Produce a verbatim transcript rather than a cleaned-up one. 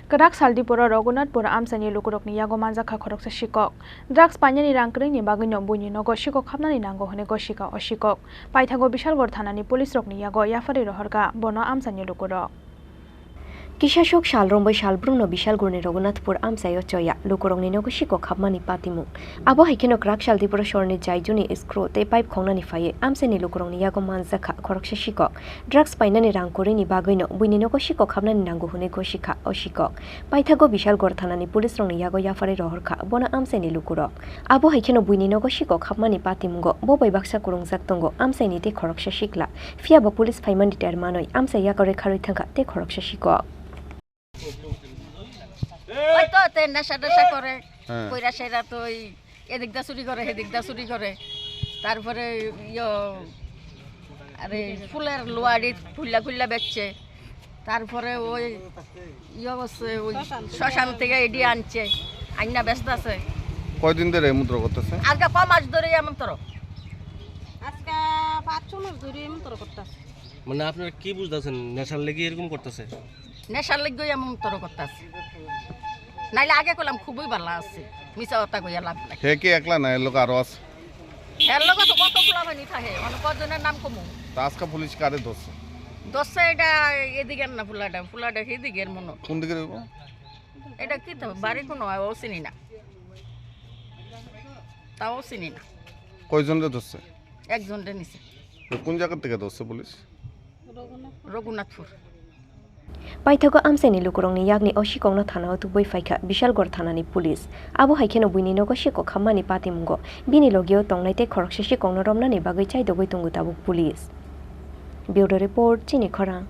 Kwrak saldipuro Raghunathpur amchaini lukurokni yago manjakha khoroksa sikok. Drugs painani rang kwrwini bagwino buini nogo sikok hapnani nango hwnwi gosikha o sikok. Paithago Bishalgarh thanani police rokni yago yapharwi rohorkha bono amchaini lukurok. Kisa sok sal romwi sal brumno Bishalgarhni Raghunathpur amchaio choya lukurokni nogo sikok hapmani patimung. Abo hai kheno kwrak saldipuro sorni jaijuni screw tei pipe khongnani phaiwi amchaini lukurokni yago manjakha khoroksa sikok. Drugs painani rang kwrwini bagwino buini nogo sikok hapnani nango hwnwi gosikha o sikok. Paithago Bishalgarh thanani police rokni yago yapharwi rohorkha bono amchaini lukurok. Abo hai kheno buini nogo sikok hapmani patimungo bo bai baksa kwrwngjak tongo amchaini tei khoroksa sikla. Phiya bo police phaimani ter manwi amchai yakarwi kharwi thangkha tei khoroksa sikok. Oito te nasha nasha kore, হ্যাঁ। Koira sera toi এদিক দা চুরি করে, সেদিক দা চুরি করে। তারপরে ইয়ো, আরে ফুলের লোয়ারি খুল্লা খুল্লা বেচছে। তারপরে ওই ইয়ে করছে, ওই শ্মশান থেকে এডি আনছে, আইনা ব্যস্ত আছে। কয়দিন ধরে এই মন্ত্র করতেছে? আজকে ক মাস ধরে এমন তোর? আজকে পাঁচ ছ মাস ধরে এমন তোর করতেছে। মানে আপনারা কি বুঝতেছেন, নেশার লেগে এরকম করতেছে? নেশার লেগে এমন তোর করতেছে। নাইলে আগে করলাম খুবই ভালো আছে, মিছা কথা কইয়া লাভ নাই। হে কি একলা না, এর লোক আরো আছে? এর লোক তো কত ফুলাবানি থাকে, মানে কজনের নাম কমু। তা আজকে পুলিশ কারে ধরছে? ধরছে এটা এদিকের না ফুলাটা, ফুলাটা সেদিকের মনে হয়। কোন দিকে রইব? এটা কি তো বাড়ি কোনো ও চিনি না, তাও চিনি না। কয়জনরে ধরছে? একজনরে নিছে। তো কোন জায়গা থেকে ধরছে পুলিশ? Raghunathpur. Paithago amchaini lukurokni yakni o sikokno thanao tubui phaikha Bishalgarh thanani police. Abo hai kheno buini nogo sikok hapmani patimungo bini logio tongnai tei khoroksa sikokno romnani bagwi chaidogwi tongo tabuk police. Bureau Report, Chini Khorang.